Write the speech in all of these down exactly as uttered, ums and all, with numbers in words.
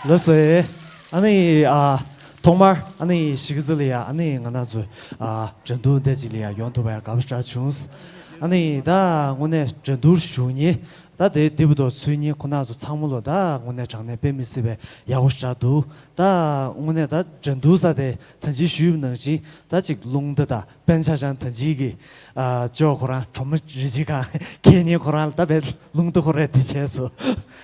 ལགས་སོ། ཨ་ནི་ཨ་ཐོག་མར་ཨ་ནི་གཞིས་ཀ་རྩེ་ལ་ཡ་ཨ་ནི་ང་རང་ཚོ་ཨ་འགྲན་བསྡུར་འདི་ཅིག་ལ་ཡ་ཡོང་ཐུབ་པ་ཡ་དགའ་པོ་ཞེ་དྲག་བྱུང་། ཨ་ནི་ད་དངོས་གནས་འགྲན་བསྡུར་ཞུ་མཁན་ད་དེ་དེ་བུ་དོ་ཚུལ་མཁན་ཁོ་ན་ཚོ་ཚང་མ་ལོ་ད་དངོས་གནས་དྲང་གནས་དཔེ་མི་སྲིད་པའི་ཡག་པོ་ཞེ་དྲག་འདུག་ད་དངོས་གནས་ད་འགྲན་བསྡུར་ས་དེ་ད་ཅི་ཞུས་པ་ནང་བཞིན་ད་ཅིག་རླུང་རྟ་དང་། དཔེར་ན་ཆ་བཞག་ན་ད་ཅི་གི་ཨ་ཅོ་ཁོ་རང་གྲོ་མོ་རི་ཆུ་གང་ཁེ་ཉིན་ཁོ་རང་ལ་ད་བས་རླུང་རྟ་ཁོ་རེ་དེ་བྱས་སོ།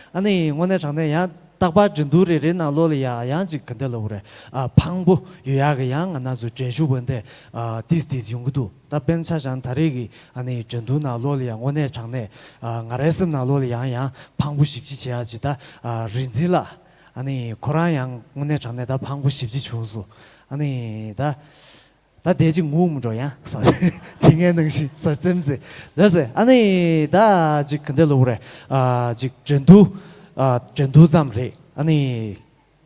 ཨ་ནི་དངོས་གནས་དྲང་གནས་ཡང་རྟག་པར་འགྲན་བསྡུར་རེ་རེ་ནང་ལོགས་ལ་ཡ་ཡང་ཅིག་ག་འདྲ་ལབ་དགོས་རེད། ཨ་ཕངས་པོ་ཡོད་ཡག་གི་ཡང་ང་རང་ཚོ་འགྲན་ཞུགས་པ་འདི་ཨ་ཏིས་ཏིས་ཡོང་གི་འདུག་ད་དཔེར་ན་ཆ་བཞག་ན་ད་རེས་ཀྱི་ཨ་ནི་འགྲན་བསྡུར་ནང་ལོགས་ལ་ཡ་དངོས་གནས་དྲང་གནས་ཨ་ང་རའི་སེམས་ནང་ལོགས་ལ་ཡང་ཡང་ཕངས་པོ་ཞེ་པོ་ཅིག་བྱེད་ཡག་ཅིག་ད་ཨ་རིག་འཛིན་ལགས་ཨ་ནི་ཁོ་རང་ཡང་དངོས་གནས་དྲང་གནས་ད་ཕངས་པོ་ཞེ་པོ་ཅིག་བྱུང་སོང་། ཨ་ནི་ད། ད་དེ་ཅིག་ངུ་མི་འགྲོ་ཡང་ས་དེ་ངའི་ནང་བཞིན་ས་ཙེམ་ཟེ་ལ་ཟེ། ཨ་ནི་ད་ཅིག་ག་འདྲ་ལབ་དགོས་རེད། ཨ་ཅིག་འགྲན་བསྡུར་ཨ་འགྲན་བསྡུར་ཙམ་རེད། ཨ་ནི་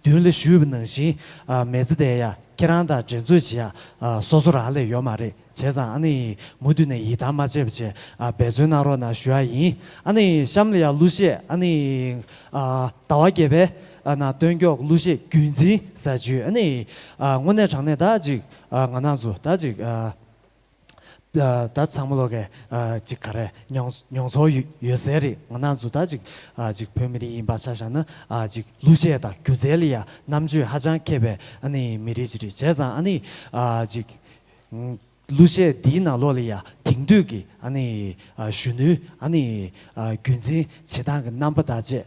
མདུན་ལ་ཞུས་པ་ནང་བཞིན་ཨ་མི་ཚེ་དེ་ཡ་ཁྱེད་རང་དང་འགྲན་རྩོད་བྱེད་ཡ་ཨ་སོ་སོ་རང་ལས་ཡོད་མ་རེད། བྱས་ཙང་ཨ་ནི་མུ་མཐུད་ནས་ཡིད་ཐང་མ་ཆད་པ་བྱས་ཨ་འབད་བརྩོན་གནང་རོགས་གནང་ཞུ་ཡ་ཡིན། ཨ་ནི་གཤམ་ལ་ཡ་གླུ་གཞས་ཨ་ནི་ཨ་ཟླ་བ་བརྒྱད་པའི་ཨ་ནང་སྟོན་སྐྱོགས་གླུ་གཞས་རྒྱུན་འཛིན་ཟེར་བརྗོད། ཨ་ནི་ཨ་དངོས་གནས་དྲང་གནས་ད་ཅིག་ཨ་ང་རང་ཚོ་ད་ཅིག་ཨ་ཨ་ད་ཚང་མ་ལོག་གི་ཨ་ཅིག་ག་རེ་མྱོང་མྱོང་ཚོར་ཡོད་ཡོད་ཟེར་རེད། ང་རང་ཚོ་ད་ཅིག་ཨ་ཅིག་བོད་མི་རིགས་ཡིན་པ་ཆ་བཞག་ན་ཨ་ཅིག་གླུ་གཞས་དང་སྒྱུ་རྩལ་ལ་ཡ་རྣམ་དཔྱོད་ཧ་ཅང་མཁས་པའི་ཨ་ནི་མི་རིགས་ཅིག་རེད། བྱས་ཙང་ཨ་ནི་ཨ་ཅིག་གླུ་གཞས་འདིའི་ནང་ལོགས་ལ་ཡ་དེང་དུས་ཀྱི་ཨ་ནི་ཨ་གཞོན་ནུའི་ཨ་ནི་ཨ་རྒྱུན་འཛིན་བྱེད་སྟངས་ཀྱི་རྣམ་པ་དང་བཅས།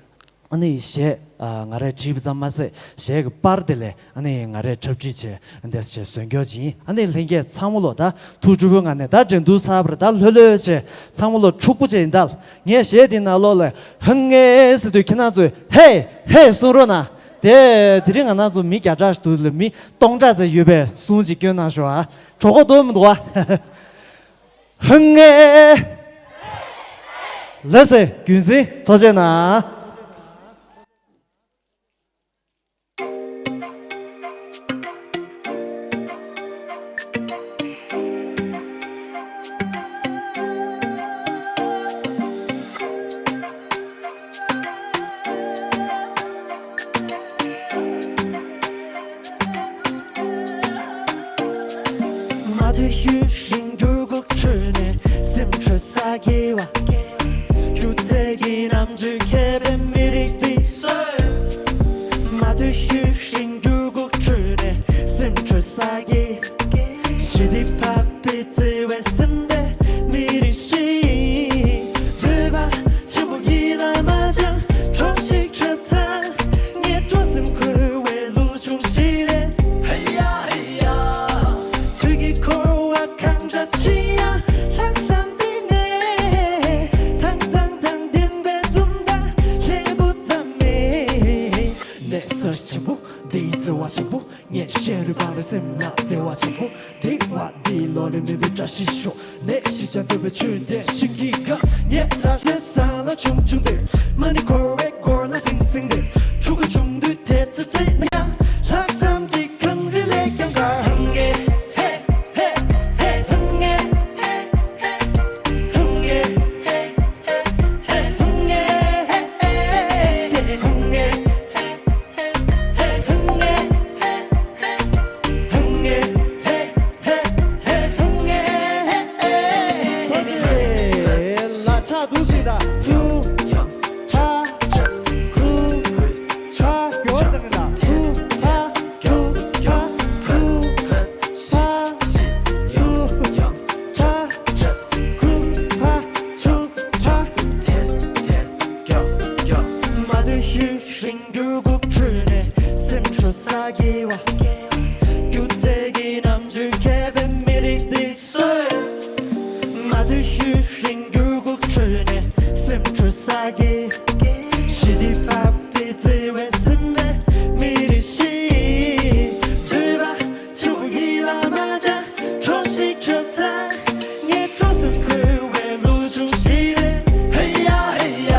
ཨ་ནི་གཞས་ཨ་ང་རས་བྲིས་པ་ཙམ་མ་ཟད་གཞས་ཀྱི་པར་དེ་ལས་ཨ་ནི་ང་རས་འཁྲབ་ཁྲིད་བྱས་འདས་བྱས་ཟོན་སྐྱོར་བྱིན། ཨ་ནི་ལྷན་རྒྱས་ཚང་མ་ལོ་ད་ཐུགས་སྤྲོ་པོའི་ངང་ནས་ད་འགྲན་བསྡུར་ཚར་བར་ད་ལྷོད་ལྷོད་བྱས་ཚང་མ་ལོ་འཁྲུག་པོ་བྱས་ཡིན་ད། ངས་གཞས་འདི་ནང་ལོགས་ལ་ཧང་ངེ་ཟེར་དུས་ཁྱེད་རང་ཚོས་ཧེ་ཧེ་གསུང་རོགས་གནང་། དེ་དེ་རིང་ང་རང་ཚོ་མི་བརྒྱ་ཕྲག་ཞིག་འདུག་ལ་མི་སྟོང་ཕྲག་ཙམ་ཡོད་པའི་གསུང་ཅིག་སྐྱོན་གནང་ཤོག་ཨ། གྲོགས་པོ་འདུག་མི་འདུག་ཨ། ཧང་ངེ། ལགས་སེ་རྒྱུན་འཛིན་ཐུགས་རྗེ་གནང་། མ་ཐུལ་ཤུལ་ཤིང་འགྱུར་འགུག་ཁྲོད་ནས་སེམས་ཁྲོད་ས་གི་བ། སྒྱུ་རྩལ་གྱི་རྣམ་དཔྱོད་མཁས་པའི་མི་རིགས་འདི། མ་ཐུལ་ཤུལ་ཤིང་འགྱུར་འགུག་ཁྲོད་ནས་སེམས་ཁྲོད་ས་གི། ཞི་བདེ་འཕགས་པའི་བརྩེ་བའི་སེམས་པའི་མི་རིགས་ཤིག་འདོད་པ་ཆེན་པོ་ཡིད་ལ་མ་བཅངས་གྲོགས་ཤིག་འཁྲབ་ཐལ། ངས་སྤྲོ་སེམས་འཁོལ་བའི་གླུ་ཆུང་ཞིག་ལས། ཧེ་ཡ་ཧེ་ཡ། དུས་ཀྱི་འཁོར་བ་གང་འདྲ་ཕྱིན་ཡང་ལྷག་བསམ་འདི་ནས་དྭངས་གཙང་དང་ལྡན་པའི་འཛུམ་མདངས་ལྷེབ་པོ་ཙམ་མེད། གནས་ས་ཆེན་པོ་འདིའི་བརྩེ་བ་ཆེན་པོ། ངས་ཤེས་རིག་པ་ལ་སེམས་ལ་བདེ་བ་ཆེན་པོ། དེ་བ་འདིའི་ལོ་ནས་མི་བུ་བཀྲ་ཤིས་ཤོག་ནས་ཤི་ཆ་འདོད་པའི་ཆོས་དེ་ཤིང་གི་སྒང་ངས་ཚ་ཚེ་ས་ལ་ཆུང་ཆུང་དེར། མ་ཎི་འཁོར་བའི་སྐོར་ལ་ཟིང་ཟིང་དེར། ཕྲུ་གུ་ཆུང་དུས་དེ་ཚེ་ཚེ་ན་ཡང་ལྷག་བསམ་གྱི་གངས་རི་ལས་ཀྱང་དཀར། ཧང་ངེ་ཧེ་ཧེ་ཧེ་ཧང་ངེ་ཧེ་ཧེ་ཧང་ངེ་ཧེ་ཧེ་ཧེ་ཧང་ངེ་ཧེ་ཧེ་ཧང་ངེ་ཧེ། མ་ཐུལ་ཤུལ་ཤིང་འགྱུར་འགུག་ཁྲོད་ནས་སེམས་ཁྲོད་ས་གི་བ། སྒྱུ་རྩལ་གྱི་རྣམ་དཔྱོད་མཁས་པའི་མི་རིགས་འདི་ཚོས། མ་ཐུལ་ཤུལ་ཤིང་འགྱུར་འགུག་ཁྲོད་ནས་སེམས་ཁྲོད་ས་གི། ཞི་བདེ་འཕགས་པའི་བརྩེ་བའི་སེམས་པའི་མི་རིགས་ཤིག་འདོད་པ་ཆུ་ཡིད་ལ་མ་བཅངས་གྲོགས་ཤིག་འཁྲབ་ཐལ། ངས་སྤྲོ་སེམས་འཁོལ་བའི་གླུ་ཆུང་ཞིག་ལས། ཧེ་ཡ་ཧེ་ཡ།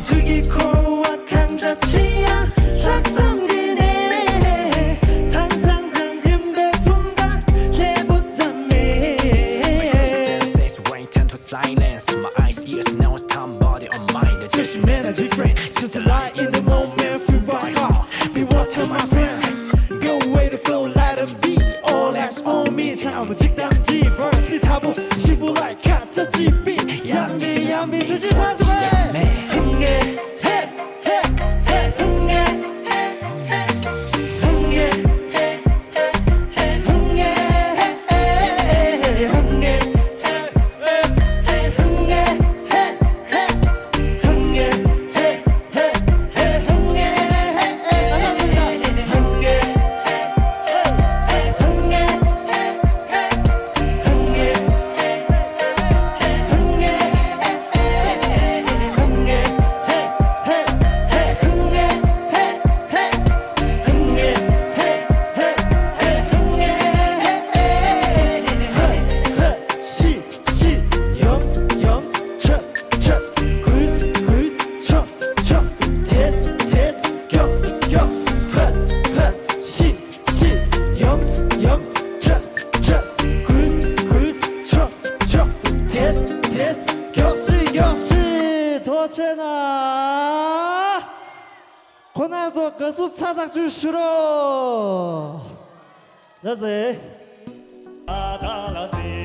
དུས་ཀྱི་འཁོར་བ་གང་འདྲ་ཕྱིན་ཡང་ལྷག་བསམ་འདི་ནས་དྭངས་གཙང་དང་ལྡན་པའི་འཛུམ་མདངས་ལྷེབ་པོ་ཙམ་མེད། Silence, my eyes, ears, nose, tongue, body, or mind. Just a minute, different. Just a light in the moment, free by heart. ཁོ་རང་ཚོ་དགའ་བསུ་ཚ་ཐག་ཆོད་ཞུ་རོགས། ལགས་སེ། ལགས་སོ།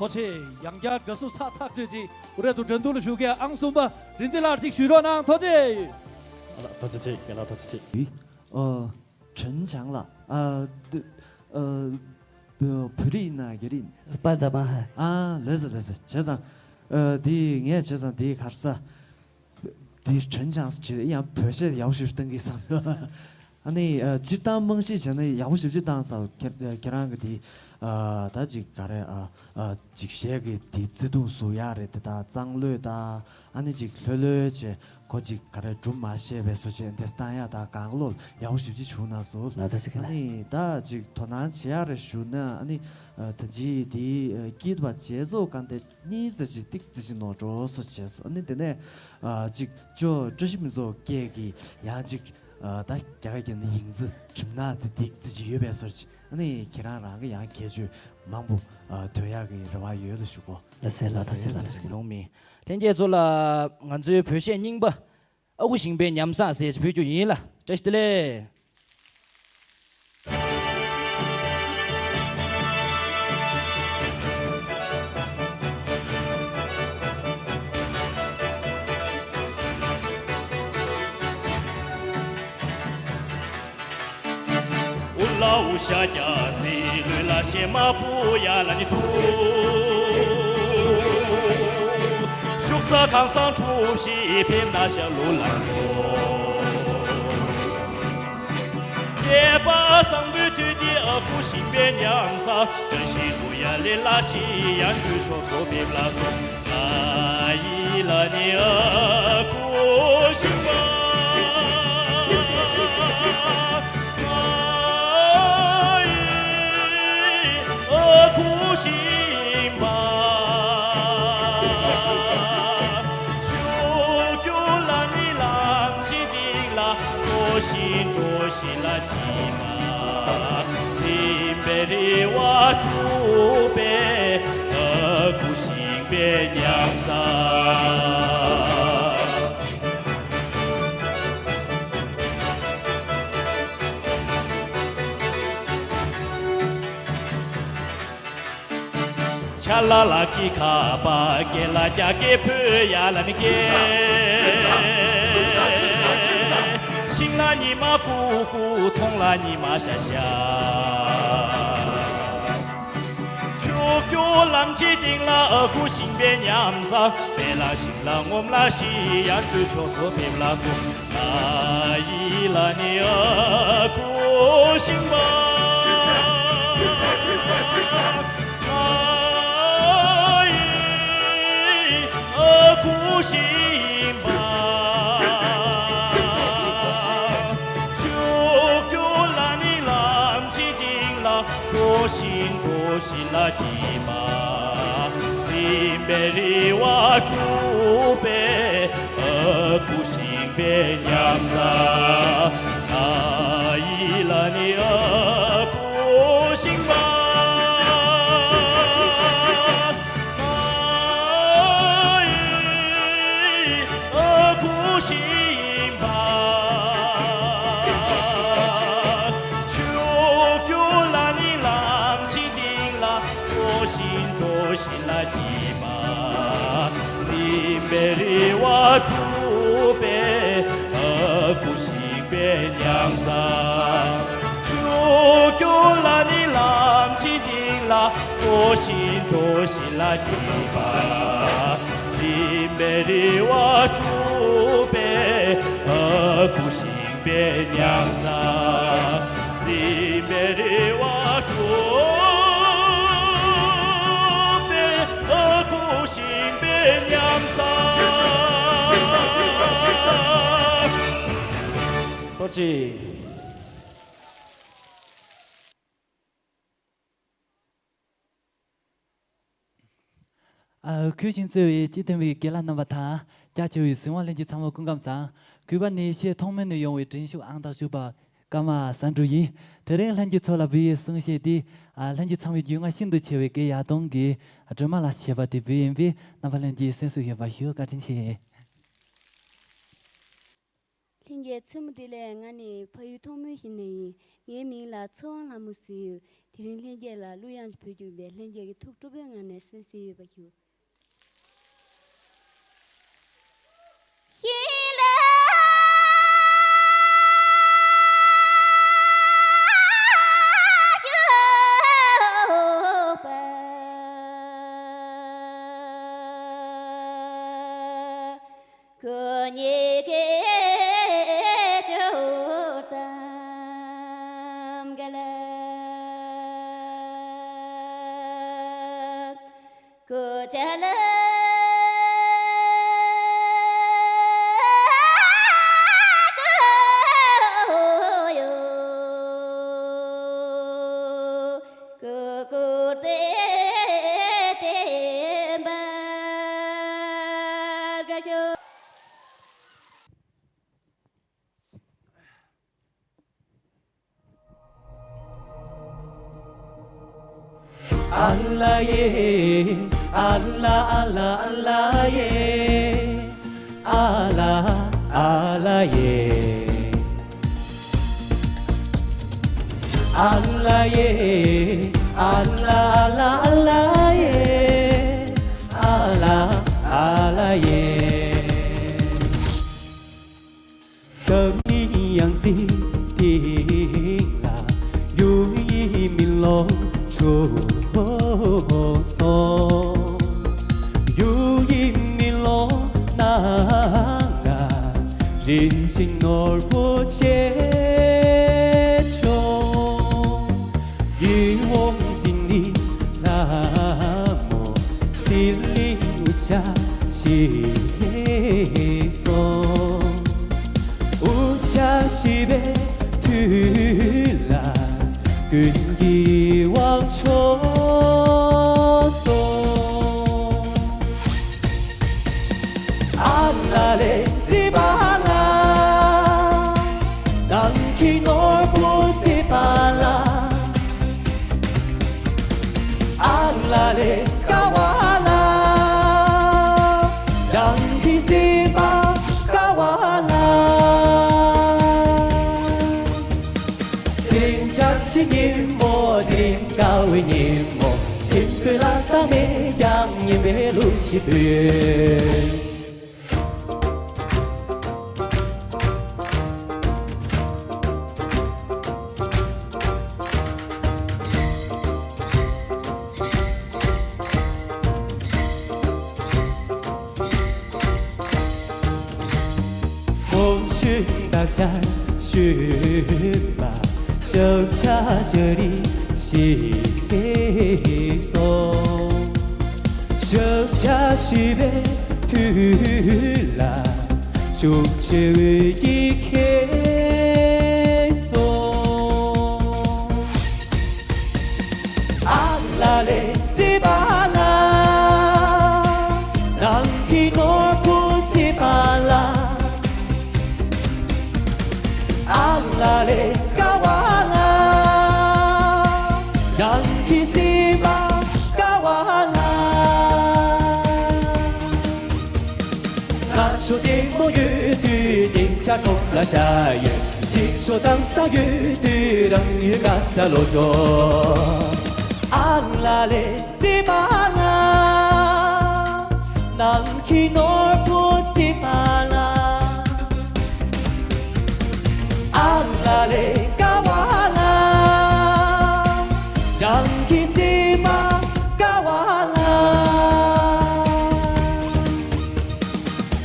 ཐུགས་རྗེ་ཆེ། ཡང་བསྐྱར་དགའ་བསུ་ཚ་ཐག་ཆོད་ཅིག་ཀུ་རེ་ཚོ་འགྲན་བསྡུར་ལ་ཞུགས་མཁན་ཨང་གསུམ་པ་རིན་ཆེན་ལགས་ཅིག་ཞུ་རོགས་གནང་། ཐུགས་རྗེ་ཆེ། ཨ་ལགས། ཐུགས་རྗེ་ཆེ། རྒན་ལགས་ཐུགས་རྗེ་ཆེ། ཨ། ཁྲེན་ཆང་ལགས། ཨ། འདི། ཨ། བོད་རིགས་ཡིན་ན་རྒྱ་རིགས། པ་ཛ་མ་ཧ། ཨ། ལགས་སོ་ལགས་སོ། བྱས་ཙང་། ཨ། འདི་ངས་བྱས་ཙང་འདི་ག་རེ་ཟ། འདི་ཁྲེན་ཆང་ཟེར་ཡང་བོད་གཞས་ཡག་པོ་ཞིག་བཏང་གི་བསམ་ཡོད། ཨ་ནི། ཨ། སྤྱིར་བཏང་རྨང་གཞི་བྱས་ན་ཡག་པོ་ཞེ་པོ་ཅིག་བཏང་ས། ཁྱེད་ཁྱེད་རང་གི་དེ། ཨ། ད་ཅིག་ག་རེ། ཨ། ཨ། ཅིག་གཞས་ཀྱི་དེ་བརྩེ་དུང་ཟུག་ཡག་རེད། དེ་དག་གཙང་ལོས་དང་། ཨ་ནི་ཅིག་ལྷོད་ལྷོད་བྱས་ཁོ་ཅིག་ག་རེ་སྒྲུབ་མ་ཤེས་པའི་བཟོ་བྱས་འདི་བཏང་ཡག་དང་གང་བློ་ཡག་པོ་ཞེ་པོ་ཅིག་བྱུང་ན་བཟོ། ལགས་སོ། ཨ་ནི་ད་ཅིག་དོ་སྣང་བྱེད་ཡག་རེ་ཞུ་ན། ཨ་ནི། ཨ། ད་ཅིག་དེ། ཨ། ཀིད་པ་བྱས་ཚོ་གང་དེ། གཉིས་ཙམ་ཅིག་ཏིག་ཙམ་ཅིག་ནོར་འགྲོ་སོ་བྱས་སོ། ཨ་ནི་དེ་ནས། ཨ། ཅིག་ཅོ་བཀྲ་ཤིས་ཕུན་ཚོགས་སྐད་ཀྱི་ཡང་ཅིག་ཨ། ད་རྒྱ་སྐད་ཀྱི་ཡིག་འཛིན་གྲིབ་ནག་དེ་ཏིག་ཙམ་ཅིག་ཡོད་པའི་སོར་ཅིག་ཨ་ནི་ཁྱེད་རང་རང་གི་ཡང་ཁྱད་ཆོས་མང་པོ། ཨ། ཐོན་ཡག་གི་རེ་བ་ཡོད་ལ་ཞུ་གོ། ལགས་སེ་ལགས་སེ་ལགས་སེ། ལུང་མི་ལྷན་རྒྱས་ཚོ་ལ་ང་ཚོའི་བོད་གཞས་རྙིང་པ་ཨ་ཁུ་ཞིང་པའི་ཉམས་བཟང་ཟེར་ཅིག་ཕུལ་རྒྱུ་ཡིན་ལ། བཀྲ་ཤིས་བདེ་ལེགས། ཨ་ཁུ་ཤིང་པའི་ཉམས་སམ། བཀྲ་ཤིས་ཀུན་ཡ་ལེ་ལ་ཤི་ཡང་གྲོས་ཆོག་སོ་ཕེབས་ལ་སོ། ང་ཡི་ལ་ནི་ཨ་ཁུ་ཤིང་པ། ང་ཡི་ཨ་ཁུ་ཤིང་པ། ཆོས་སྐྱོང་ལ་ནི་ལམ་གྱི་སྟེང་ལ། འགྲོ་ཞིང་འགྲོ་ཞིང་ལ་སྐྱིད་པ། སེམས་པའི་རེ་བ་འགྲུབ་པའི་ཨ་ཁུ་ཤིང་པའི་ཉམས་སམ། ཆ་ལ་ལ་ཀི་ཁ་པ། སྐེ་ལ་རྒྱ་སྐེ་ཕུད་ཡ་ལ་ནི་སྐེ། ཤིང་ལ་ཉི་མ་ཀུ་ཀུ། ཚོང་ལ་ཉི་མ་ཤ་ཤ། ཆོས་སྐྱོང་ལམ་གྱི་སྟེང་ལ་ཨ་ཁུ་ཤིང་པའི་ཉམས་སམ། རྩེ་ལ་ཤིང་ལ་ངོམ་ལ་ཤི་ཡང་གྲོས་ཆོག་སོ་ཕེབས་ལ་སོ། ང་ཡི་ལ་ནི་ཨ་ཁུ་ཤིང་པ། ང་ཡི་ཨ་ཁུ་ཤིང་པ། ཆོས་སྐྱོང་ལ་ནི་ལམ་གྱི་སྟེང་ལ། འགྲོ་ཞིང་འགྲོ་ཞིང་ལ་སྐྱིད་པ། སེམས་པའི་རེ་བ་འགྲུབ་པའི་ཨ་ཁུ་ཤིང་པའི་ཉམས་སམ། ང་ཡི་ལ་ནི་ཨ་ཁུ་ཤིང་པ། ང་ཡི་ཨ་ཁུ་ཤིང་པ། ཆོས་སྐྱོང་ལ་ནི་ལམ་གྱི་སྟེང་ལ། འགྲོ་ཞིང་འགྲོ་ཞིང་ལ་སྐྱིད་པ། སེམས་པའི་རེ་བ་འགྲུབ་པའི་ཨ་ཁུ་ཤིང་པའི་ཉམས་སམ། ཆོས་སྐྱོང་ལ་ནི་ལམ་གྱི་སྟེང་ལ། འགྲོ་ཞིང་འགྲོ་ཞིང་ལ་སྐྱིད་པ། སེམས་པའི་རེ་བ་འགྲུབ་པའི་ཨ་ཁུ་ཤིང་པའི་ཉམས་སམ། སེམས་པའི་རེ་བ་འགྲུབ་པའི་ཨ་ཁུ་ཤིང་པའི་ཉམས་སམ། ཐུགས་རྗེ་ཆེ། ཨ། གུས་ཤིང་བརྩེ་བའི་སྤྱི་མཐུན་པའི་རྒན་ལགས་རྣམ་པ་དང་། རྒྱ་ཆེ་བའི་གཟིགས་མོ་ལྷན་རྒྱས་ཚང་མ་སྐུ་ཁམས་བཟང་། གུས་པ་ནི་ཤེལ་ཐོག་མེད་ནས་ཡོང་བའི་འགྲན་ཞུགས་ཨང་རྟགས་ཞུ་བ་ཀརྨ་བཟང་འབྲུག་ཡིན། དེ་རིང་ལྷན་རྒྱས་ཚོ་ལ་འབུལ་བའི་གསུང་བཤད་འདི། ཨ། ལྷན་རྒྱས་ཚང་མའི་རྒྱུས་མངའ་ཤིན་ཏུ་ཆེ་བའི་རྒན་ཡར་ལྡོང་གི་སྒྲོལ་མ་ལགས་བྱས་པ་དེ་འབུལ་ཡིན་པས། རྣམ་པ་ལྷན་རྒྱས་གསན་གཟིགས་ཡོད་པ་ཞུ། བཀའ་དྲིན་ཆེ། ལྷན་རྒྱས་མཚན་མོ་བདེ་ལེགས། ང་ནི་ཕ་ཡུལ་ཐོག་མོ་ཞིག་ནས་ཡིན། ངའི་མིང་ལ་ཚེ་དབང་ལྷ་མོ་ཟེར་ཡོད། དེ་རིང་ལྷན་རྒྱས་ལ་གླུ་དབྱངས་ཤིག་ཕུལ་རྒྱུ་ཡིན་པས། ལྷན་རྒྱས་ཀྱིས་ཐུགས་སྤྲོ་པོའི་ངང་ནས་གསན་གཟིགས་ཡོད་པ་ཞུ། ཤ་ཞིག་སོང་། དབུ་ཞྭ་ཞིག་པའི་དུས་ལ་ཀུན་གྱི་དབང་ཕྱུག་སོང་། ཨ་ལ་ལེ་ཙི་པ་ལ། ནང་གི་ནོར་བུ་ཙི་པ་ལ། ཨ་ལ་ལེ་ཀ་བ་ལ། ནང་གི་སྲིད་པ་ཀ་བ་ལ། དེ་འཇའ་ཆི་ཉིན་མོ་དེ་རིང་དགའ་བའི་ཉིན་མོ། ཤིན་ཏུ་ལ་ད་མེད་ཀྱང་ཉིན་པའི་ལུགས་ཤིག་བུད། ཁོང་ཞུན་དག་ཤར་ཞུན་མ་ཞབས་ཆ་ཅ་རི་ཞིག་སོང་། ཞབས་ཆ་ཞུ་བའི་དུས་ལ་ཤུགས་ཆེ་འོད་ཀྱིས་ཁེངས་སོང་། ཨ་ལ་ལེ་ཙི་པ་ལ། ནང་གི་ནོར་བུ་ཙི་པ་ལ། ཨ་ལ་ལེ་ཀ་བ་ལ། ནང་གི་སྲིད་པ་ཀ་བ་ལ། ང་ཚོ་ལྟད་མོ་ཡོད་དུས་སྡིངས་ཆ་གྲོང་ལ་ཤར་ཡོད། ཅིག་ཆོ་དང་ས་ཡོད་དུས་རང་ཡུལ་ག་ས་ལོ་འགྲོ། ཨ་ལ་ལེ་ཙི་པ་ལ། ནང་གི་ནོར་བུ་ཙི་པ་ལ། ཨ་ལ་ལེ་ཀ་བ་ལ། རང་གི་སྲིད་པ་ཀ་བ་ལ།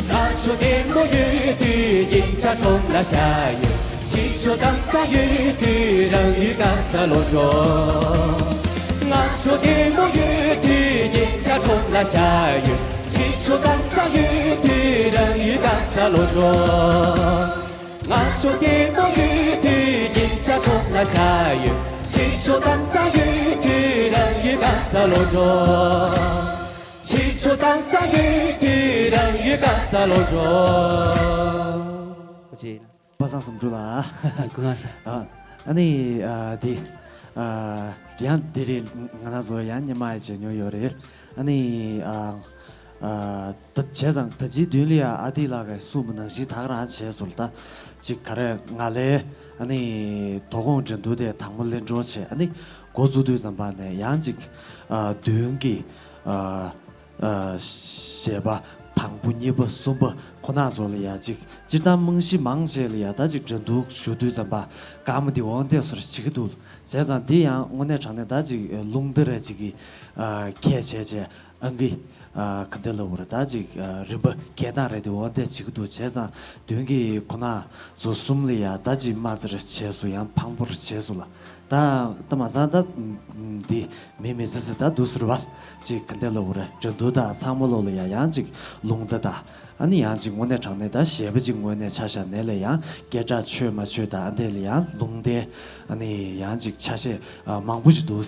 ང་ཚོ་ལྟད་མོ་ཡོད་དུས་སྡིངས་ཆ་གྲོང་ལ་ཤར་ཡོད། ཅིག་ཆོ་དང་ས་ཡོད་དུས་རང་ཡུལ་ག་ས་ལོ་འགྲོ། ང་ཚོ་ལྟད་མོ་ཡོད་དུས་སྡིངས་ཆ་གྲོང་ལ་ཤར་ཡོད། ཅིག་ཆོ་དང་ས་ཡོད་དུས་རང་ཡུལ་ག་ས་ལོ་འགྲོ། ང་ཚོ་ལྟད་མོ་ཡོད་དུས་སྡིངས་ཆ་གྲོང་ལ་ཤར་ཡོད། ཅིག་ཆོ་དང་ས་ཡོད་དུས་རང་ཡུལ་ག་ས་ལོ་འགྲོ། ཅིག་ཆོ་དང་ས་ཡོད་དུས་རང་ཡུལ་ག་ས་ལོ་འགྲོ། ཐུགས་རྗེ་གནང་། པ་སངས་སམ་འགྲོ་ལ། སྐུ་ཁམས་བཟང་། ཨ་ཨ་ནི་ཨ་འདི་ཨ་ཡང་འདི་རེད། ང་རང་ཚོ་ཡང་སྙེ་མ་ཡ་བྱེད་མྱོང་ཡོད་རེད། ཨ་ནི་ཨ་ཨ་ད་བྱས་ཙང་ད་ཅིའི་མདུན་ལ་ཡ་ཨ་ཏི་ལགས་ཀྱིས་གསུངས་པ་ནང་བཞིན་ད་ག་རང་བྱས་སོང་ལ། ད་ཅིག་ག་རེ་ང་ལའི་ཨ་ནི་དོ་དགོང་འགྲན་བསྡུར་དེ་དང་པོ་ལེན་འགྲོ་བྱས། ཨ་ནི་འགོ་བཙུགས་དུས་ཙམ་པ་ནས་ཡང་ཅིག་ཨ་མདུན་གྱི་ཨ་ཨ་གཞས་པ་དང་པོ་གཉིས་པ་གསུམ་པ་ཁོ་ན་ཚོ་ལ་ཡ་ཅིག་སྤྱིར་བཏང་རྨང་གཞི་མང་ཆེ་ལ་ཡ་ད་ཅིག་འགྲན་བསྡུར་ཞུ་དུས་ཙམ་པ་སྐར་མ་འདི་འོང་དེ་སོར་བྱེད་ཀྱི་འདུག་བྱས་ཙང་འདི་ཡང་དངོས་གནས་དྲང་གནས་ད་ཅིག་རླུང་རྟ་ར་ཅིག་གི་ཨ་ཁས་བྱས་བྱས་ཨང་ཀི་ཨ་ག་འདྲ་ལབ་དགོས་རེད། ད་ཅིག་ཨ་རིམ་པ་སྐད་གདངས་རེད་དེ་འོང་དེ་བྱེད་ཀྱི་འདུག་བྱས་ཙང་མདུན་གྱི་ཁོ་ན་ཚོ་གསུམ་ལ་ཡ་ད་ཅིག་དམའ་ཙི་ར་བྱས་སོང་། ཡང་ཕངས་པོ་ར་བྱས་སོང་ལ། ད་ད་མ་ཚང་ད་འདི་མི་མི་ཚེ་ཚེ་ད་འདུག་ཟེར་བ་ཅིག་ག་འདྲ་ལབ་དགོས་རེད། འགྲན་བསྡུར་ད་ཚང་མ་ལོག་ལ་ཡ་ཡང་ཅིག་རླུང་རྟ་ད་ཨ་ནི་ཡང་ཅིག་དངོས་གནས་དྲང་གནས་ད་གཞས་པ་ཅིག་ངོས་ནས་ཆ་བཞག་ནས་ལ་ཡང་སྐད་གྲགས་ཆོད་མ་ཆོད་ད་ཨ་འདྲ་ལ་ཡང་རླུང་རྟའི་ཨ་ནི་ཡང་ཅིག་ཆ་ཤས་ཨ་མང་པོ་ཞིག་འདུག་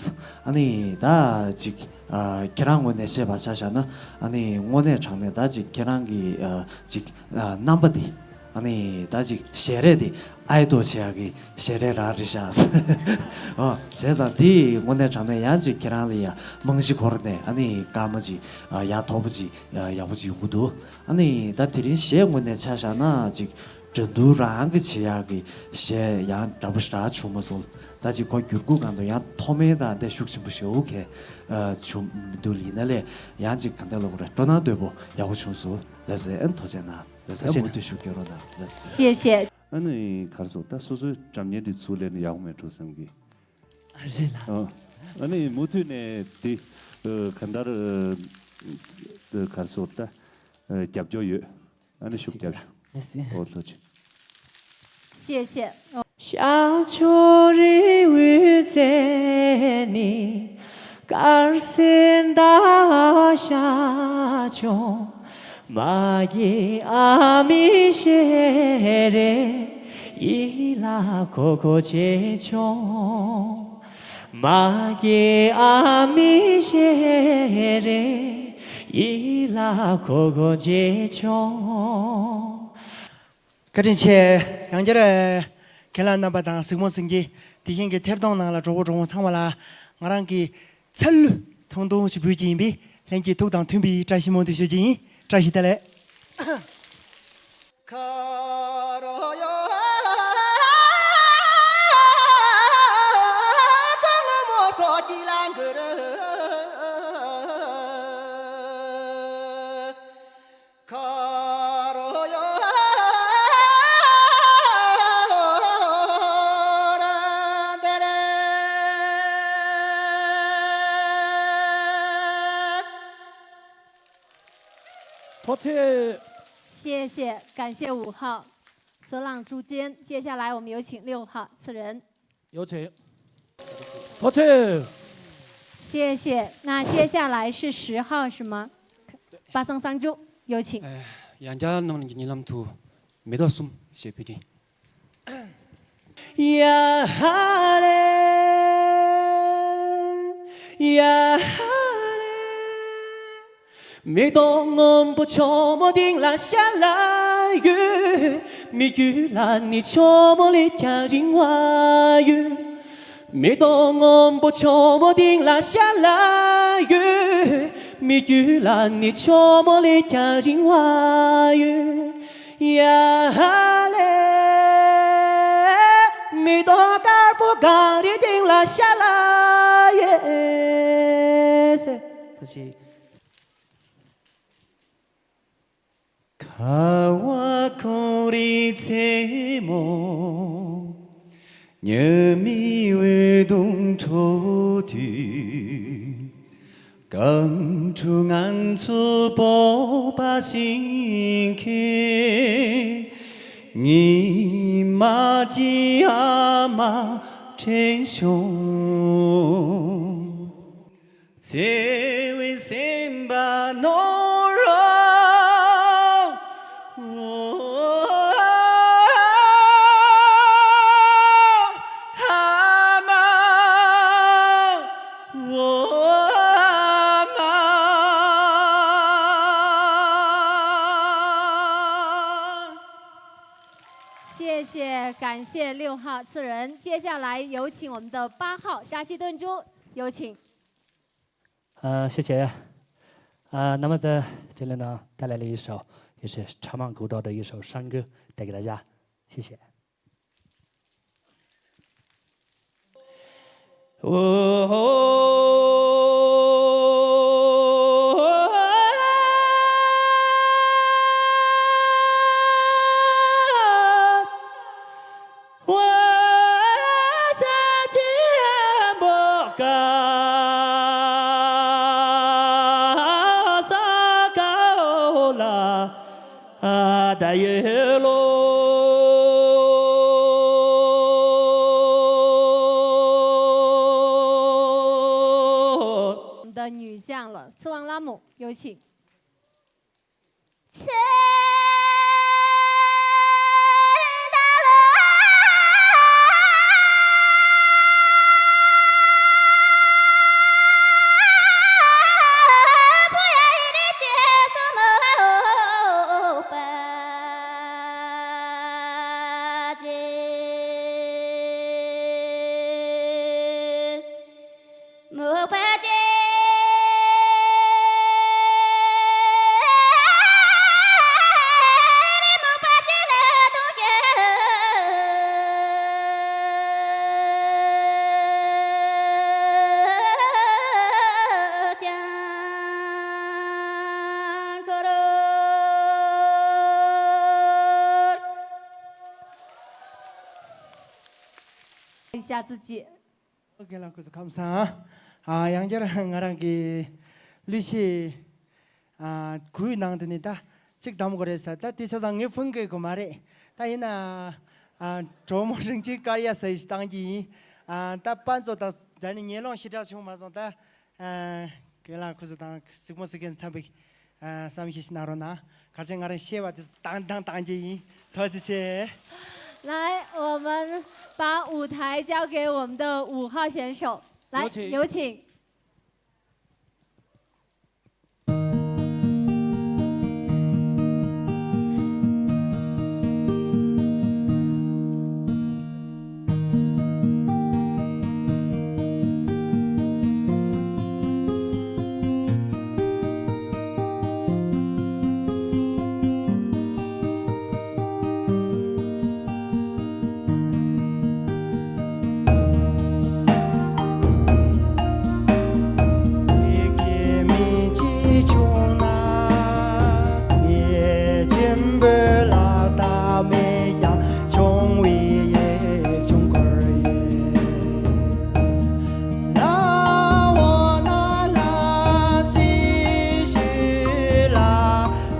ཨ་ནི་ད་ཅིག་ཨ་ཁྱེད་རང་ངོས་ནས་བཤད་པ་ཆ་བཞག་ན་ཨ་ནི་དངོས་གནས་དྲང་གནས་ད་ཅིག་ཁྱེད་རང་གི་ཨ་ཅིག་ཨ་རྣམ་པ་འདི་ཨ་ནི་ད་ཅིག་ཞལ་རས་འདི་ཨའི་ཏོ་བྱེད་ཡག་གི་ཞལ་རས་རང་རེད་ཤག་ཨོ་བྱས་ཙང་འདི་དངོས་གནས་དྲང་གནས་ཡང་ཅིག་ཁྱེད་རང་ལ་ཡ་རྨང་གཞི་འཁོར་ནས་ཨ་ནི་སྐར་མ་ཅིག་ཨ་ཡག་མཐོ་པོ་ཅིག་ཨ་ཡག་པོ་ཅིག་ཡོང་གི་འདུག་ཨ་ནི་ད་དེ་རིང་གཞས་ངོས་ནས་ཆ་བཞག་ན་ཅིག་འགྲན་བསྡུར་རང་གི་བྱེད་ཡག་གི་གཞས་ཡང་འདྲ་པོ་ཞེ་དྲག་བྱུང་མ་སོང་། ད་ཅིག་གོ་བསྒྱུར་ཁུག་སྒང་དུ་ཡང་མཐོ་དམན་དང་འདྲ་ཤུགས་ཆེན་པོ་ཞེ་པོ་གས་ཨ་བྱུང་མི་འདུག་ཡིན་ན་ལས་ཡང་ཅིག་ག་འདྲ་ལབ་དགོས་རེད། སྤྲོ་སྣང་དོད་པོ་ཡག་པོ་བྱུང་སོང་། ལགས་སེ། ཨ་ནི་ཐུགས་རྗེ་གནང་། ལགས་སེ། ཨ་ནི་མུ་མཐུད་ཤུགས་སྐྱོན་རོགས་གནང་། ལགས་སེ། ཤེས་ཤེས། ཨ་ནི་ག་རེ་ཟེར། ད་སོ་སོའི་སྒྲ་སྙན་འདི་ཚུར་ལེན་ན་ཡག་པོ་མེད་འགྲོ་བསམ་གི། ཨ་རེད་ལ། ཨ་ཨ་ནི་མུ་མཐུད་ནས་འདི་ཨ་གང་ལྟར་ཨ་ག་རེ་ཟེར། ད་ཨ་རྒྱབ་སྐྱོར་ཡོད། ཨ་ནི་ཤུགས་རྒྱབ་ཤོག་ལགས་སེ། ཨོ་ལྷོ་ཆེ། ཤེས་ཤེས། ཤར་ཕྱོགས་རི་བོའི་རྩེ་ནས་དཀར་གསལ་ཟླ་ཤར། ཆོ། མ་གི་ཨ་མི་ཤེ་རེ། ཡི་ལ་ཁོ་ཁོ་ཆེ་ཆོ། མ་གི་ཨ་མི་ཤེ་རེ། ཡི་ལ་ཁོ་ཁོ་ཆེ་ཆོ། བཀའ་དྲིན་ཆེ། ཡང་བསྐྱར་རྒན་ལགས་རྣམ་པ་དང་གཟིགས་མོ་གཟིགས་མཁན། དེ་བཞིན་གྱི་ཐད་གཏོང་ནང་ལ་གྲོགས་པོ་གྲོགས་མོ་ཚང་མ་ལ་ང་རང་གི་ཚ་ལུ་ཐུང་ཐུང་ཞིག་འབུལ་གྱི་ཡིན་པས། ལྷན་རྒྱས་ཐུགས་དང་མཐུན་པའི་བཀྲ་ཤིས་སྨོན་འདུན་ཞུ་རྒྱུ་ཡིན། བཀྲ་ཤིས་བདེ་ལེགས། ཐུགས་རྗེ་ཆེ། 谢谢，感谢五号色浪诸君。接下来我们有请六号次仁。有请。ཐུགས་རྗེ་ཆེ། 谢谢。那接下来是十号是吗？巴桑桑珠，有请。 ཡང་བསྐྱར་རྣམ་གཉིས་ཀྱི་ཉེ་ལམ་དུ་མེ་ཏོག་གསུམ་ཞེས་ཕུལ་གྱིན། ཡ་ཧ་ལེ། ཡ་ཧ་ལེ། མེ་ཏོག་སྔོན་པོ་ཆུ་མོ་སྟེང་ལ་ཤར་ལ་ཡོད། མི་རྒྱུད་ལ་ནི་ཆུ་མོ་ལས་ཀྱང་རིང་བ་ཡོད། མེ་ཏོག་སྔོན་པོ་ཆུ་མོ་སྟེང་ལ་ཤར་ལ་ཡོད། མི་རྒྱུད་ལ་ནི་ཆུ་མོ་ལས་ཀྱང་རིང་བ་ཡོད། ཡ་ཧ་ལེ། མེ་ཏོག་དཀར་པོ་གངས་རི་སྟེང་ལ་ཤར་ལ་ཡོད། ཟེར། ད་ཅི། ཁ་བ་ཁོང་རི་མཚན་མོ། ཉི་མའི་འོད་སྟོང་འཕྲོ་དུས། སྐར་འཕྲོ་ང་ཚོ་སྤོབས་པ་ཞིག་ཁེངས། ཉི་མ་གྱི་ཨ་མ་དྲན་བྱུང་། བརྩེ་བའི་སེམས་པ་ནོར་རོ། ཨ་མ། ཨ་མ། 谢谢，感谢六号次仁。接下来有请我们的八号扎西顿珠，有请。 呃，谢谢。呃，那么在这里呢，带来了一首也是茶马古道的一首山歌，带给大家，谢谢。我们的女将了，次旺拉姆，有请。一下自己。 རྒན་ལགས་སྐུ་གཟུགས་ཁམས་བཟང་། ཨ། ཡང་བསྐྱར་ང་རང་གི་གླུ་གཞས། ཨ། དགུའི་ནང་དུ་ནས་ད་གཅིག་གདམ་དགོས་རེད་ཟེར། ད་དེ་ཆ་ཚང་ངས་ཕུང་དགོས་ཀྱི་མ་རེད། ད་ཡིན་ན། ཨ། གྲོགས་མོ་རིན་ཆེན་དཀར་ཡ་ཟེར་ཞིག་བཏང་གི་ཡིན། ཨ། ད་དཔལ་མཚོ་དང་ད་ནི་ཉེ་ལོང་ཞེ་དྲག་བྱུང་མ་སོང་ད། ཨ། རྒན་ལགས་སྐུ་གཟུགས་དང་གཟིགས་མོ་གཟིགས་མཁན་འཚམས་པའི། ཨ། བསམ་ཤེས་ཤིག་གནང་རོགས་གནང་། ག་རེ་ཟེར། ང་རང་ཤེས་པ་དེ་ཚོ་དང་དང་བཏང་རྒྱུ་ཡིན། ཐུགས་རྗེ་ཆེ། 来，我们把舞台交给我们的五号选手，来，有请。有请。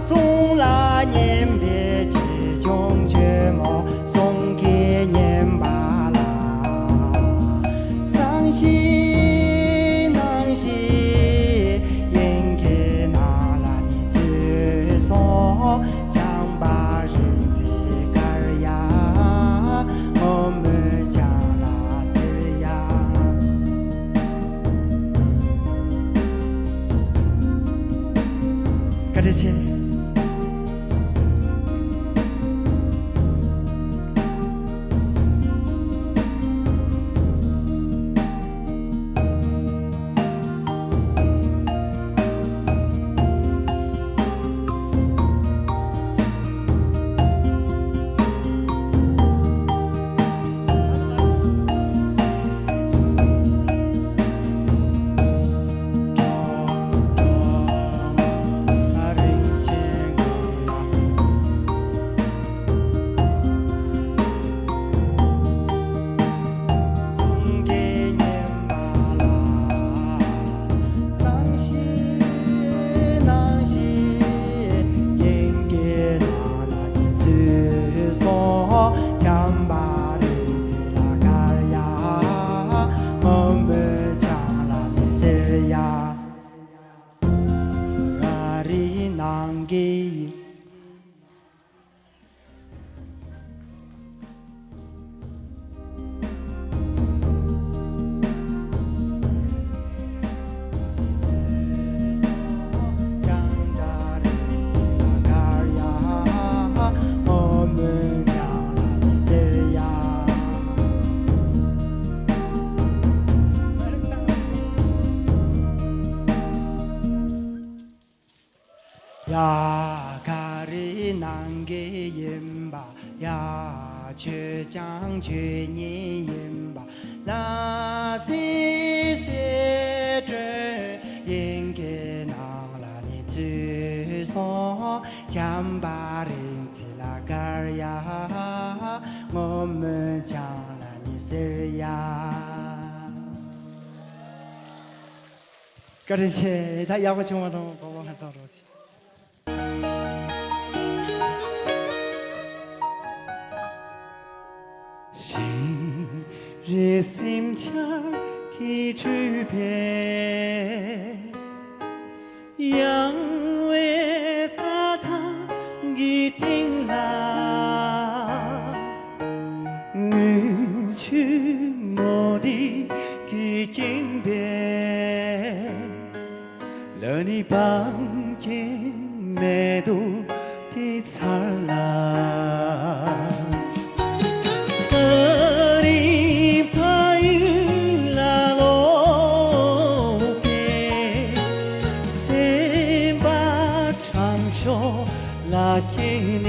གསུང་ལ་ཉན་པའི་ཆོས་སྐྱོང་ཆེན་མོ་གསུང་གི་ཉན་པ་ལ། བསམ་ཤེས་སྣང་ཤེས་དབྱིངས་ཀྱི་ནང་ལ་ནི་ཚུད་སོང་། བྱམས་པ་རིག་འཛིན་དཀར་ཡང་སྔོན་མོ་བྱང་ལ་ཟེར་ཡང་། བཀའ་དྲིན་ཆེ། ཡ། ག་རེ་ནང་གི་ཡིན་པ། ཡ། ཆོས་ཀྱང་ཆོས་ཉིད་ཡིན་པ་ལ་སྲིད་ཟེར། དྲན་ཡིན་གྱི་ནང་ལ་ནི་ཚུད་སོང་། བྱམས་པ་རིག་འཛིན་ལ་དཀར་ཡ་སྔོན་མོ་བྱང་ལ་ནི་ཟེར་ཡ། བཀའ་དྲིན་ཆེ། ད་ཡག་པོ་བྱུང་བ་སོང་། གོ་བ་ཧ་སང་རོགས་ཆེ། ཞིང་རེ་སེམས་ཆར་གྱིས་འཁྲུད་པའི། ཡངས་པའི་རྩྭ་ཐང་གི་སྟེང་ལ། རྔུལ་ཆུ་མོ་འདི་གིས་བསྐྱངས་པའི། ལ་ནི་སྤང་རྒྱན་མེ་ཏོག་དེ་ཚར་ལ། ཨ་རིའི་ཕ་ཡུལ་ལ་ལོག་པའི་སེམས་པ་དྲང་ཕྱོགས་ལ་སྐྱེས་ནས།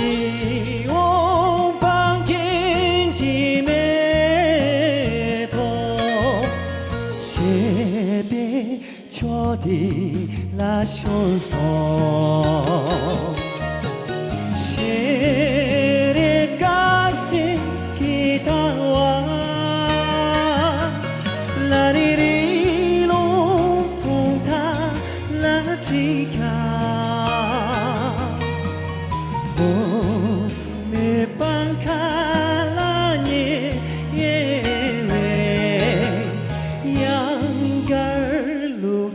ཡིད་འོང་སྤང་རྒྱན་གྱི་མེ་ཏོག་བཞད་པའི་ཕྱོགས་འདི་ལ་ཤོར་སོང་། ཤེས་རིག་དགའ་བསུ་གི་ལྟ་བ་ལ་ནི་རི་ལུང་དུང་ཐང་ལ་བྲིས་ཀྱང་། བུ་མོའི་པང་ཁ་ལ་ཉེ་བའི་ཡང་དཀར་ལུག་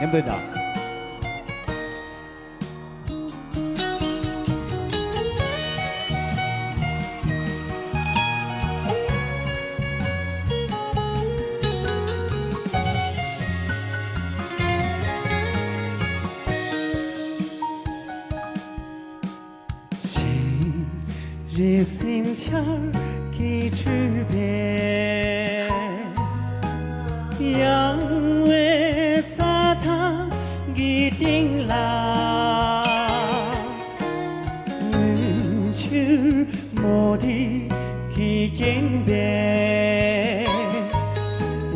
ཨེ་འབོད་དང་། ཞིང་རེ་སེམས་འཆར་གྱིས་འཁྲུད་པའི་ཡང་བའི་རྩྭ་ཐང་གི་སྟེང་ལ། མུན་ཆུ་མོ་དེ་གིས་བརྒྱན་པའི་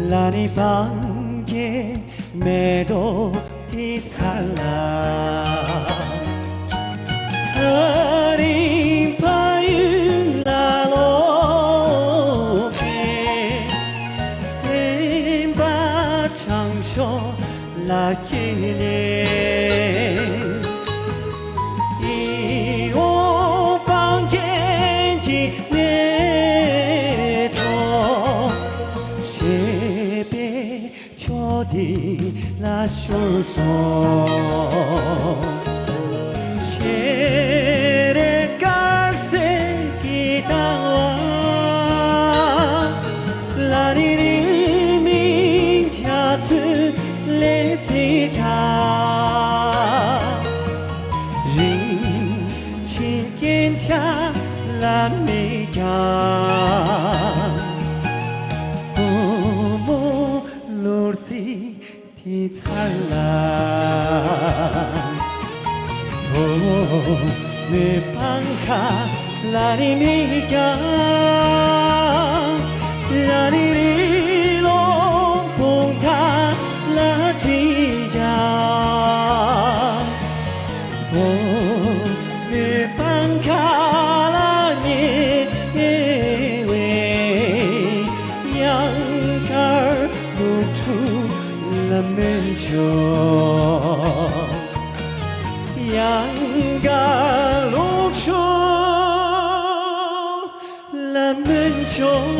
ལ་ནི་སྤང་རྒྱན་མེ་ཏོག་དེ་ཚར་ལ། ཐག་རིང་ཕ་ཡུལ་ལ་ལོག་པའི་སེམས་པ་དྲང་ཤོས་ལ་སྐྱེས་ནས། ཨི་འོ་སྤང་རྒྱན་གྱི་མེ་ཏོག་ཞེས་པའི་ཕྱོགས་དེ་ལ་ཤོར་སོང་། ཤེས་རིག་དཀར་གསལ་གྱི་ལྟ་བ་ལ་ནི་རིང་མིན་འཇའ་ཚོན་ལས་རྩིས་འདྲ། རིན་ཆེན་རྒྱན་ཆ་ལ་མིག་གྱང་བུ་མོ་བློ་རྩེ་དེ་ཚར་ལ། བུ་མོའི་སྤང་ཁ་ལ་ནི་མིག་གྱང་ལ་ནི་རི་ལོང་བུང་ཐང་ལ་བྲིས་ཀྱང་། བུ་མོའི་སྤང་ཁ་ལ་ཉེ་བའི་གཡང་དཀར་ལུང་ཕྲུག་ལ་སྨོན་ཆོག། གཡང་དཀར་ལུང་ཕྲུག་ལ་སྨོན་ཆོག།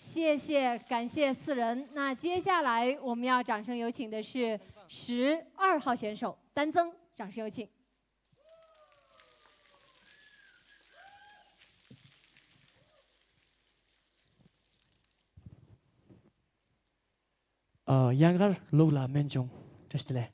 谢谢，感谢四人。那接下来我们要掌声有请的是十二号选手丹增，掌声有请。 ཨ། གཡང་དཀར་ལུག་ལ་སྨོན་ཆོག། བཀྲ་ཤིས་བདེ་ལེགས།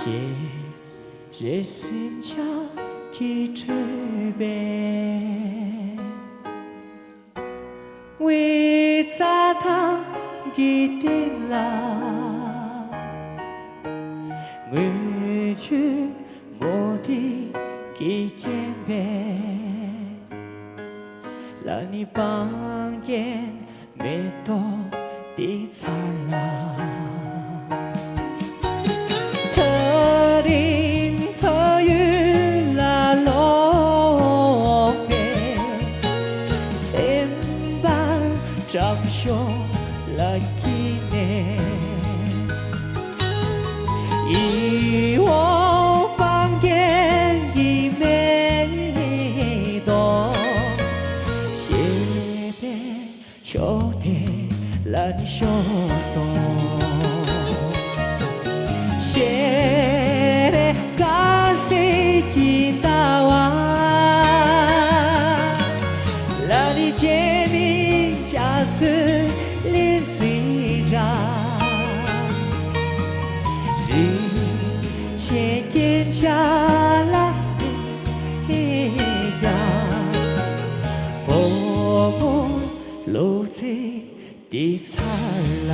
ཤེས་རིག་སེམས་ཆགས་ཀྱིས་ཁྲོས་པའི་འོད་རྩྭ་ཐང་གི་སྟེང་ལ། རྔུལ་ཆུ་མོ་དེ་གིས་བརྒྱན་པའི་ལ་ནི་སྤང་རྒྱན་མེ་ཏོག་དེ་ཚར་ལ། ཐག་རིང་ཕ་ཡུལ་ལ་ལོག་པའི་སེམས་པ་དྲང་ཤོས་ལ་སྐྱེས་ནས། ཨི་འོ་སྤང་རྒྱན་གྱི་མེ་ཏོག་ཞེས་པའི་ཕྱོགས་དེ་ལ་ནི་ཤོར་སོང་། ཤེས་རིག་དཀར་གསལ་གྱི་ལྟ་བ་ལ་ནི་ཆེས་མིན་འཇའ་ཚོན་ལས་རྩིས་འདྲ། རིན་ཆེན་རྒྱན་ཆ་ལ་ཡང་ འདི་ཚར་ལ།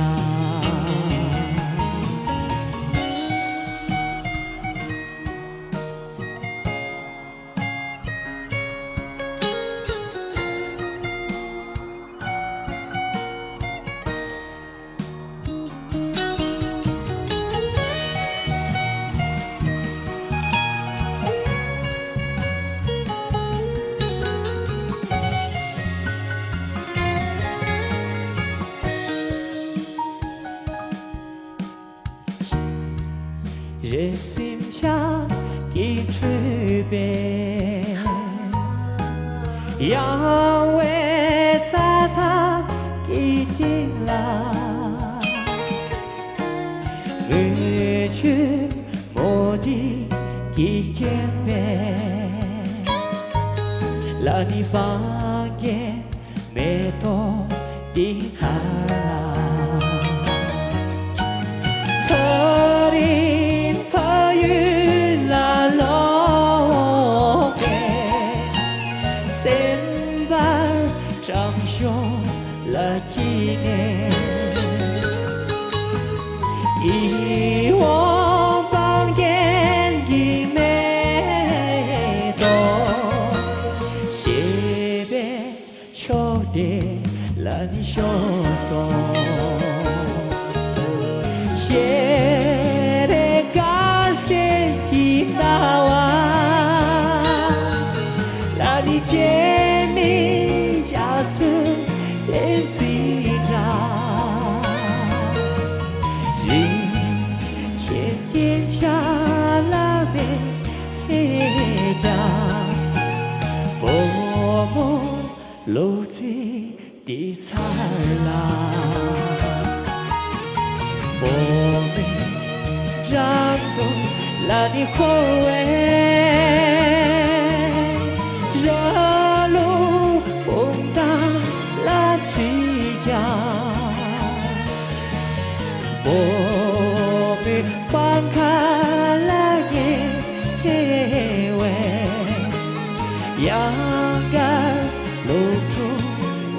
རེ་སེམས་ཆགས་ཀྱིས་ཁྲོས་པའི་ཡང་བའི་རྩྭ་ཐང་གི་སྟེང་ལ། འོད་ཆུ་མོ་འདི་གི་སྐྱེམས་པས། ལ་ནི་སྤང་རྒྱན་མེ་ཏོག་འདི་ཚར་ལ། ཐག་རིང་ཕ་ཡུལ་ལ་ལོག་པའི་སེམས་པ་དྲང་ཤོས་ལ་ཁྱེར་ནས། ཡིད་འོང་སྤང་རྒྱན་གྱི་མེ་ཏོག་ཞེས་པའི་ཕྱོགས་དེ་ལ་ནི་ཤོག་སོང་། ཞལ་རས་དཀར་གསལ་གྱི་ཟླ་བ་ལ་ནི་སྐྱེ་མེད་འཇའ་ཚོན་ལེན་རྩིས་འདྲ། རིན་ཆེན་རྒྱན་ཆ་ལ་མེད་ཀྱང་། བུ་མོ་ལོ་ཚིགས་འདི་ཚར་ལ། བུ་མོའི་འགྲམ་དུ་ལ་ནི་འཁོར་བའི་ར་ལུག་བུང་བཏང་ལ་བྲིས་ཀྱང་། བུ་མོའི་པང་ཁ་ལ་ཉལ་བའི་ཡང་དཀར་ལོ་དྲུག་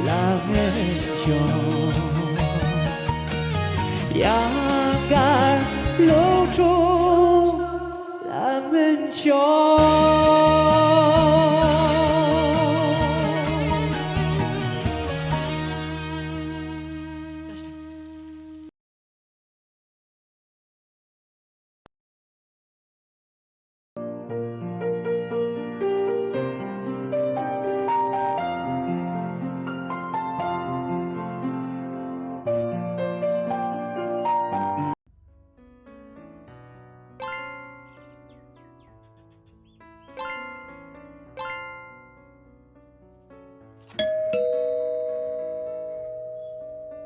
ལ་སྨོན་ཆོག། ཡང་དཀར་ལོ་དྲུག་ལ་སྨོན་ཆོག།